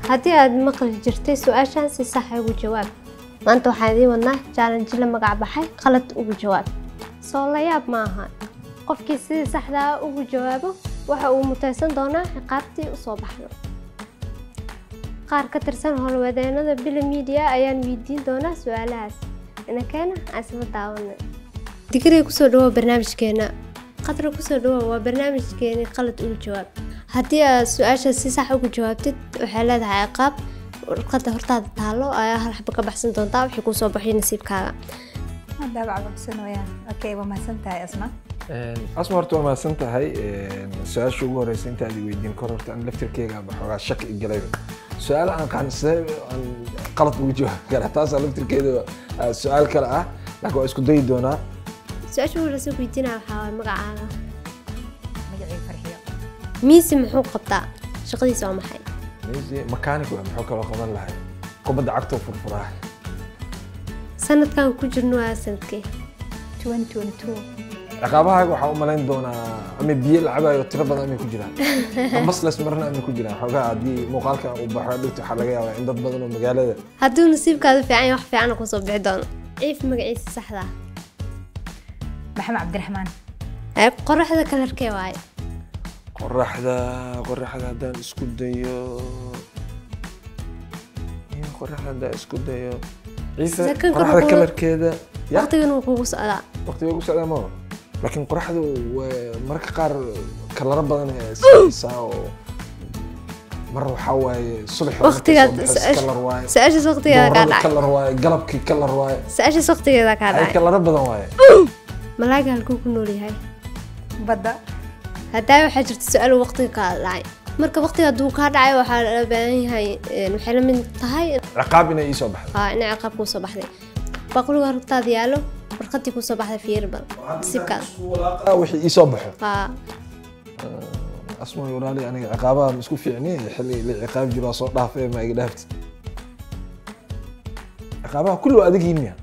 Haddii aad maqli jirtay su-aashan, si sax ah ugu jawaab. Maanta waxaan idiin wadnaa challenge la magac baxay "Qalad ugu jawaab". Soo la yaab ma aha? Qofkii sidii saxda ah ugu jawaabo waxa uu mutaysan doonaa ciqaabtii usoo baxdo. Qaar ka tirsan howlwadeenada Bila Media ayaan weydiin doonaa su-aalahaas. Inakeena aan isla daawanay. Digriga, kusoo dhawow barnaamijkeena. Qadra, kusoo dhawow. Waa barnaamijkeeni "Qalad ugu jawaab". Haddii aad su-aasha si sax ugu jawaabtid, waxay leedahay ciqaab. Warqadda hortaada taalo ayaa hal xabo ka baxsan doontaa, wixii kusoo baxay nasiibkaaga. Daabac bogsanooyaan. Okay, waa mahadsan tahay, Asma. Asma, horta waa mahadsan tahay. Su-aasha ugu horeysa inta aad i weydiin kor, horta an laftirkeyga xoogaa shaki i galayba. Su-aal aan qaan sidee aan qalad ugu jawaabi karaa? Taasaa laftirkeeda su-aal kale ah, laakiin waa isku dayi doonaa. Su-aasha ugu horeysa weydiinaya waxaa waaye magacaaga. Magacayga Farxiyo. Miisi muxuu qabtaa? Shaqadiisa waa maxay? Messi mechanic waa. Muxuu kaloo qaban lahay? Kubadda cagtoo furfuraa. Sanadkan ku jirno waa sanadkee? 2022. Ciqaabahaaga waxaa u malayn doonaa ama biyo la cabayo tiro badan amay ku jiraan, ambasles marna amay ku jiraan. Xoogaa haddii muuqaalka uu baxo dhigto, waxaa laga yaabaa in dad badan oo magaalada Hadduu nasiibkaadu fiican yahay, wax fiican kusoo bixi doono. Ciif magaciisa saxda ah? Maxamed Cabdiraxmaan. Ee, qoraxda kalarkee waaye? Qoraxda haddaan isku dayo, qoraxda haddaan isku dayo, Ciise. Sakanka qoraxda kalarkeeda ya. Waqtigan wuu kugu socdaa. Waqtiga ugu socdaa ma, laakiin qoraxdu mararka qaar kalaro badan ay siisaa, oo mar waxaa waaye subax Waqtigaad kalar waaye, su-aashaas waqtigeeda kaa duhurada dhacay. Kalar waaye, galabkii kalar waaye. Su-aashaas waqtigeeda kaa ay dhacay. Kalaro badan waaye. Malaaga halkuu ku nool yahay? Badda. Haddaa waxaa jirta su-aal uu waqtiga kaa dhacay. Marka waqtiga hadduu kaa dhacay, waxaa la baahan yahay waxay la mid tahay ciqaab inay ii soo baxdo. Aa, inay ciqaab kuu soo baxday. Baaquliga hortaada yaalo, warqadii kuu soo baxday fiiri bal nasiibkaada. Wixii ii soo baxo. Haa. Asma walaali, aniga ciqaabaha ma isku fiicni. Xilli la ciqaab jiro waa soo dhaafay, ma iga dhaaftid? Ciqaabaha kulli waa adag yihiin miya?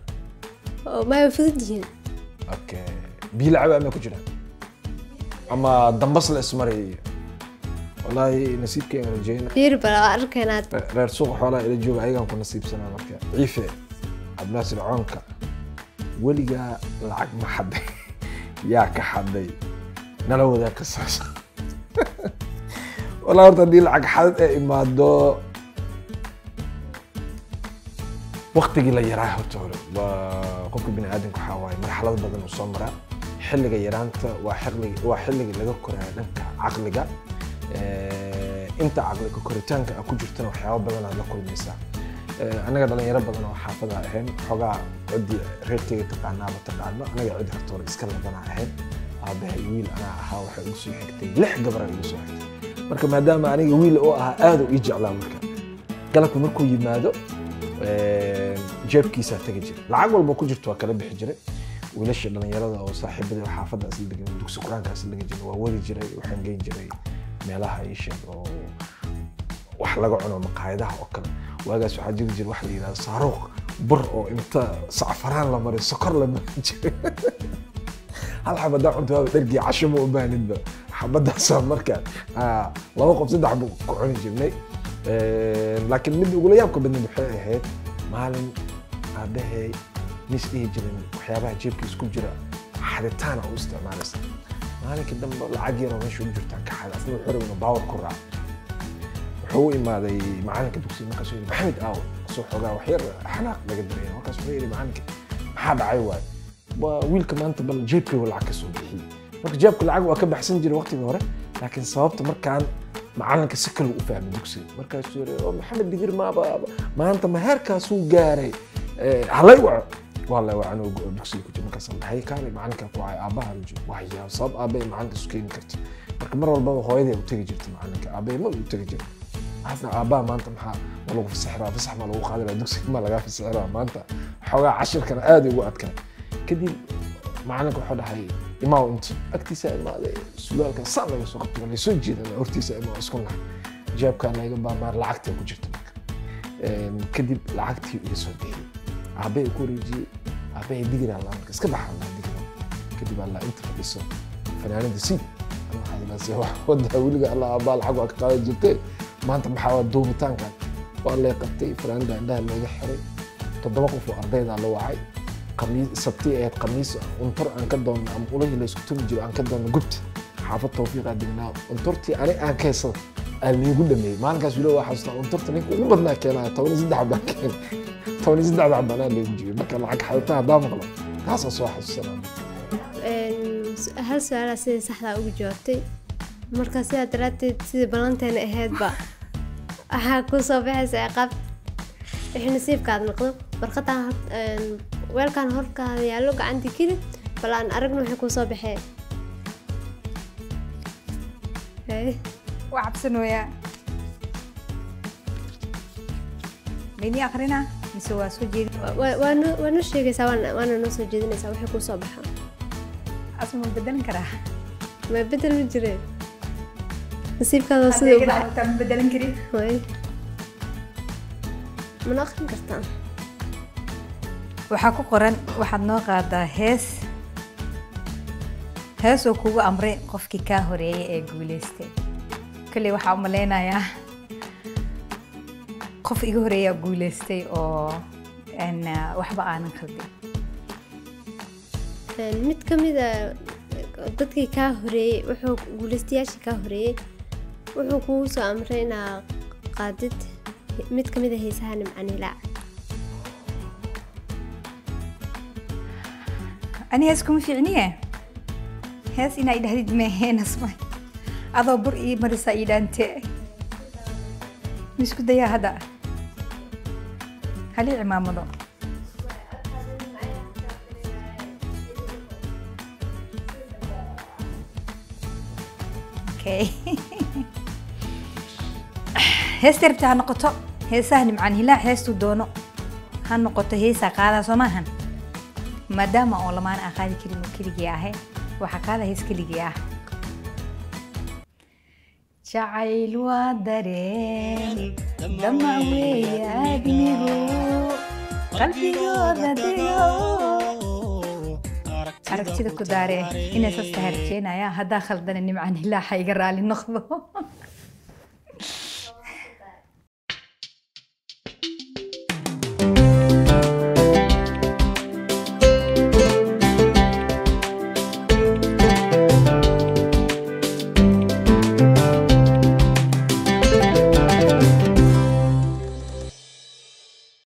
Oo ma way fudud yihiin. Okay, biyo lacaba ama ku jiraan ama dambas la ismarayay? Wallaahi nasiibkeyga rajeyna. Fiiri bal, waa arkaynaa. Reer suuqa xoolaha ila jooga, ayagaan ku nasiibsanaa. Marka Ciife Cabdinaasir Coonka, weligaa lacag ma xaday? Yaa ka xaday? Nala wadaag qisaas. Wallahi horta haddii lacag xadad ay imaado, waqtigii la yaraa, horta hore waa qofka bini aadamka waxaa waaye marxalad badan uu soo maraa. Xilliga yaraanta waa xilliga laga koraayo dhanka caqliga. Inta caqliga koritaanka aad ku jirtana waxyaabo badan aad la kulmaysaa. Anaga dhalinyaro badan oo xaafada ahayn, xoogaa ciddii reerkeyga taqaanaaba taqaano, anaga cid horta hore iska labanaa ahayn. Aabahay wiil anaa ahaa, waxay igu soo xigtay lix gabar igu soo xigtay. Marka maadaama aniga wiil oo ahaa, aad uu ii jeclaa. Marka galabka markuu yimaado, jeebkiisaa tegi jiray, lacag walba ku jirto waa kala bixi jiray. Wiilasha dhalinyarada oo saaxiibada oo xaafadda isla degan, dugsi qur-aanka isla degan jiray, waa wadi jiray. Waxaan geyn jiray meelaha ii sheeg oo wax laga cuno, maqaayadaha oo kale. Waagaas waxaa jiri jiray wax la yidhahdo saaruuq, bur oo inta sacfaraan la mariyo, sokor la marin jiray. Hal xabadaa cunto waaba dhergii, casho ma u baahnidba. Xabadaasaa marka laba qof saddex buu ku cuni jirnay. Laakiin mid ugula yaabka badneed waxay ahayd maalin aabahay mis dhihi jirin waxyaabaha jeebkiis ku jira xaditaana u isticmaalaysa. Maalinkii dambe lacag yaroo meesha ugu jirtaan ka xaday. Asna wuxuu rabay inuu baawar ku raaco. Wuxuu u imaaday macalinka dugsiga, markaasuu yidhi, "Maxamed aawo?" Asoo xoogaa wax yar xanaaq laga dareemay. Markaas wuxuu yidhi macalinka, "Maxaa dhacay?" Waaye waa wiilka maanta bal jeebkaygu lacag ka soo bixiyey. Marka jeebka lacag waa ka baxsan jiray waqtigii hore, laakiin sababta markaan macalinka si kale u fahmay dugsiga. Markaasuu yidhi, "Oo Maxamed Digir maaba maanta ma heerkaasuu gaaray? Halay waco." Waa la wacan oo dugsiga ku jira. Markaas la dhahay, "Kaalay, macalinka ku wacay, aabbaha la joogo." Waya sabab aabbahay macalinka isu keeni karta? Marka mar walbaba hooyaday u tegi jirta macalinka, aabbahay ma u tegi jirin. Xasna aabbaha maanta maxaa ma lagu fasaxiraa? Fasax ma lagu qaadi lahaa? Dugsiga ma lagaa fasaxiraa maanta? Xoogaa cashirkana aad ugu adkaa. Kadib macalinka wuxuu dhahay, "Imaaw." Inta agtiisa imaaday, sulaalka saan laga soo qabtay, waa laysoo jeedana, hortiisa imaa, isku nax, jeebkaa layga baarbaar, lacagtii ku jirta. Marka kadib lacagtii iga soo bixiyey, aabbay ku wareejiyey. Aabbay, "Digir alla marka iska baxa alla digir." Kadib alla inta fadhiso fanaanada siib. Waxaa ilaasay wax wadaa weliga alla aabbaa lacag waa ka qaadan jirtay, maanta maxaa waa duubitaankan? Waa lay qabtay, fanaanada indhaha looga xiray, 7 qof oo ardayda la wacay. Qamiis sabti ahayd, qamiis untur aan ka doonno ama ulihii la isku tumi jiro aan ka doonno gubta xaafad Tawfiiqaa degnaa. Unturtii ani aan ka haysada aa liigu dhameeyey maalinkaas. Weli waa xasuustaa, unturta ninka ugu badnaa keenaya 13 baan keenay, 13 banaa loogu jibiyey. Marka lacag xadata haddaa maqlo, taasaan soo xasuusanaa. Hal su-aalaa sidii saxdaa ugu jawaabtay, marka sidaa daraadteed sidii ballanteena ahaydba waxaa kuu soo baxaysa ciqaab wixii nasiibkaad noqdo. Warqadan weelkan horkaada yaallo gacantii keli, bal aan aragno wixii kuu soo baxee. Haye. Waa cabsanooyaa. Maydii akrinaa mise waa soo jeedi? Waa noo sheegaysaa, waana noo soo jeedinaysaa wixii kuu soo baxa. Asma bedelan karaa? Ma bedel ma jireen, nasiibkaada waa sidii u baxay. Haddii ma bedelan karin. Way mana akhrin kartaa. Waxaa ku qoran waxaad noo qaadaa hees, hees oo kugu amray qofkii kaa horeeyay ee guuleystay. Kolley waxaa u maleynayaa qof iga horeeyaa guuleystay oo een, waxba aanan khaldin. Mid ka mid a dadkii kaa horeeyey, wuxuu guuleystayaashii kaa horeeyey wuxuu kugu soo amray inaa qaadid mid ka mid a heesaha Nimcaan Hilaac. Ani hees kuma fiicniye, hees inaa idhahdid meeheen. Asmay adoo bur ii marisaa ii dhaante, ma isku dayaa hadda halii cimaamado. Okay, heesta rabta ha noqoto heesaha Nimcaan Hilaac, heestuu doono ha noqoto, heesaa qaadaa soo maahan. Maadaama oo lamaan aan qaadi karin oo keligii ahe, waxaa qaada hees keligii ah. Jacayl waa dareen damac weeye, aadmigu qalbigooda dego, aragtida ku daare. Inay saas tahay rajeynaya. Haddaa khaldana, Nimcaan Hilaaxa iga raali noqdo.